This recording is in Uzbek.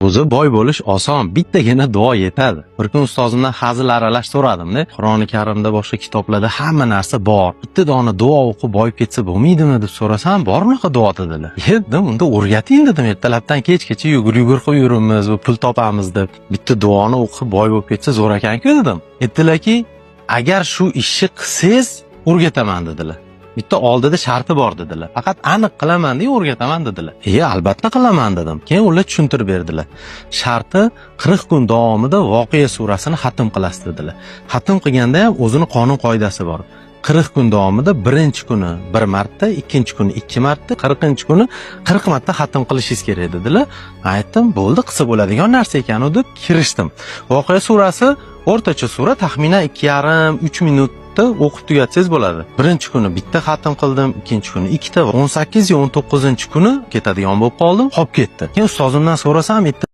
O'zi boy bo'lish oson, bittagina duo yetadi. Bir kun ustozimdan hazil aralash so'radimda, Qur'oni Karimda, boshqa kitoblarda hamma narsa bor. Bitta dona duo o'qib boyib ketsa bo'lmaydimi deb so'rasam, bor unaqa duo dedilar. Dedim, unda o'rgating dedim, ertalabdan kechgacha yugur yugur qilib yuribmiz, bu pul topamiz deb. Bitta duoni o'qib boy bo'lib ketsa zo'r ekan-ku dedim. Aytdilarki, agar shu ishni qilsangiz o'rgataman dedilar. Bitta oldida sharti bor dedilar. Faqat aniq qilaman deb o'rgataman dedilar. Albatta qilaman dedim. Keyin ular tushuntirib berdilar. Sharti 40 kun davomida Voqea surasini xatm qilasiz dedilar. Xatm qilganda ham o'zini qonun qoidasi bor. 40 kun davomida birinchi kuni bir marta, ikkinchi kuni ikki marta, 40-kuni 40 marta xatm qilishingiz kerak dedilar. Aytdim, bo'ldi, qilsa bo'ladigan narsa ekan u deb kirishdim. Voqea surasi o'rtacha sura, taxminan 2,5-3 minutda o'qib tugatsangiz bo'ladi. Birinchi kuni bitta xatm qildim, ikkinchi kuni ikkita, 18 yo 19-kuni ketadigan bo'lib qoldim, qolib ketdi. Keyin ustozimdan so'rasam, aytdi,